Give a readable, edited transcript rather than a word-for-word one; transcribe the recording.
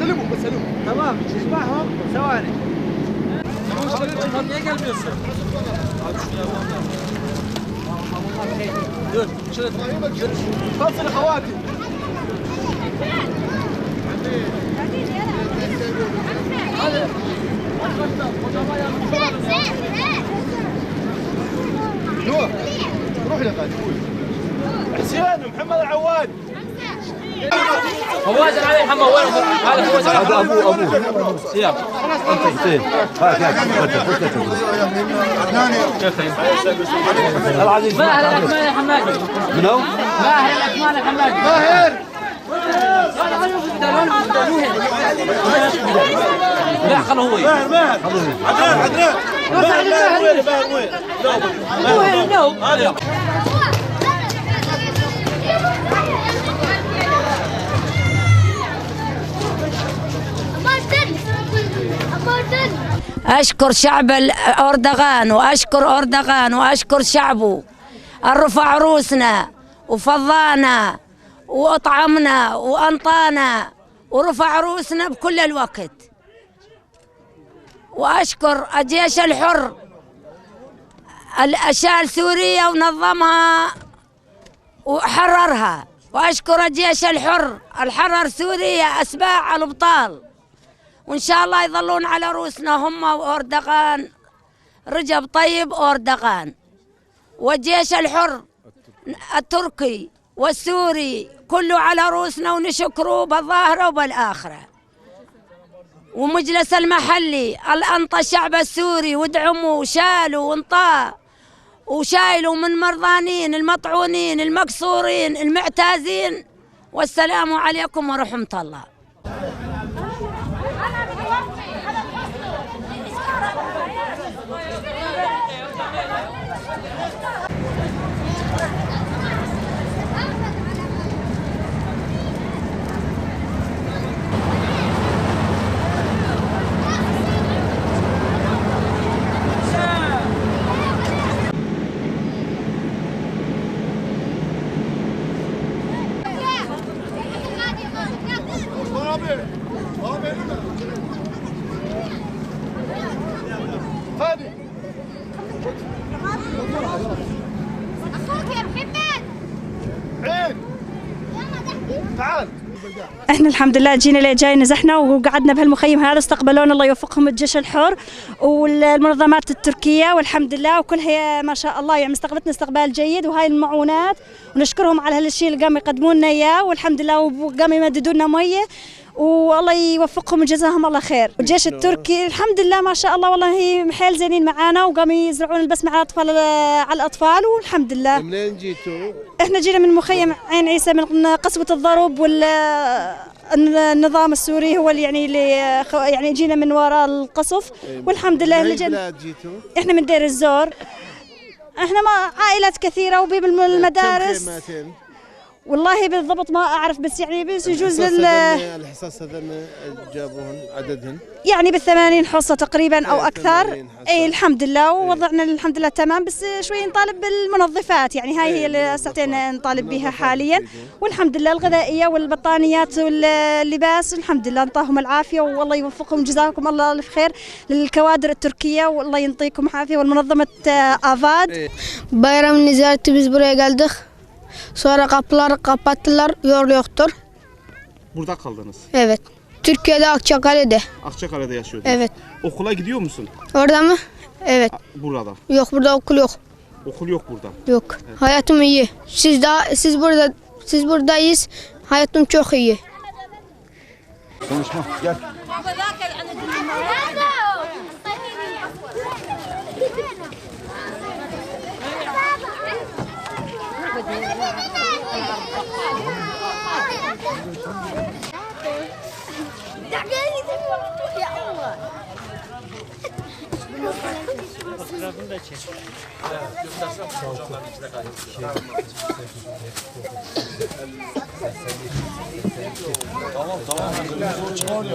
سلموا بس سلموا. تمام اسمعهم ثواني. خلص اخواتي. نور روح يا غالي. حسين محمد العواد. فواز علي محمد وين هذا فواز؟ هذا ابوه سياب. انت هاك هاك العزيز. ماهر الاكمال الحمادي. منو؟ ماهر الاكمال الحمادي. ماهر. لا خلوه هو. ماهر ماهر عدنان عدنان ماهر ماهر وين ماهر وين؟ هو أشكر شعب الأردغان وأشكر أردغان وأشكر شعبه الرفع روسنا وفضانا وأطعمنا وأنطانا ورفع روسنا بكل الوقت. وأشكر الجيش الحر الأشال سوريا ونظمها وحررها، وأشكر الجيش الحر الحرر سوريا أسباع الأبطال، وإن شاء الله يظلون على روسنا هم وأردغان رجب طيب أردغان والجيش الحر التركي والسوري كله على روسنا ونشكره بالظاهرة وبالآخرة. ومجلس المحلي الأنطى الشعب السوري ودعموا وشالوا وانطاه وشايلوا من مرضانين المطعونين المكسورين المعتازين. والسلام عليكم ورحمة الله. اخوك يا محمد. عين تعال. احنا الحمد لله جينا ليه جاي نزحنا وقعدنا بهالمخيم هذا، استقبلونا الله يوفقهم الجيش الحر والمنظمات التركية والحمد لله، وكلها ما شاء الله يعني استقبلتنا استقبال جيد، وهاي المعونات ونشكرهم على هالشيء اللي قاموا يقدموا لنا اياه والحمد لله، وقاموا يمددوا لنا مية والله يوفقهم وجزاهم الله خير. والجيش التركي الحمد لله ما شاء الله والله هي حيل زينين معانا وقاموا يزرعون البسمة على الاطفال على الاطفال والحمد لله. منين جيتوا؟ احنا جينا من مخيم عين عيسى من قسوة الضرب والنظام السوري هو اللي يعني يعني جينا من وراء القصف والحمد لله. من بلاد جيتوا؟ احنا من دير الزور. احنا ما عائلات كثيرة وبالمدارس. والله بالضبط ما اعرف بس يعني بس يجوز الحصص هذن جابوهن عددهن يعني بال80 حصة تقريبا او اكثر. اي الحمد لله ووضعنا الحمد لله تمام، بس شوي نطالب بالمنظفات يعني هاي هي اللي ساعتين نطالب بها حاليا والحمد لله. الغذائية والبطانيات واللباس الحمد لله انطاهم العافية والله يوفقهم جزاكم الله الف خير للكوادر التركية والله ينطيكم عافية والمنظمه افاد. Bayram ziyareti biz buraya geldik. Sonra kapıları kapattılar, yol yoktur. Burada kaldınız? Evet. Türkiye'de Akçakale'de. Akçakale'de yaşıyordunuz? Evet. Okula gidiyor musun? Orada mı? Evet. Burada? Yok, burada okul yok. Okul yok burada? Yok. Evet. Hayatım iyi. Siz burada, siz buradayız. Hayatım çok iyi. Konuşma gel. Fotoğrafını da çek. Tamam tamam. Tamam.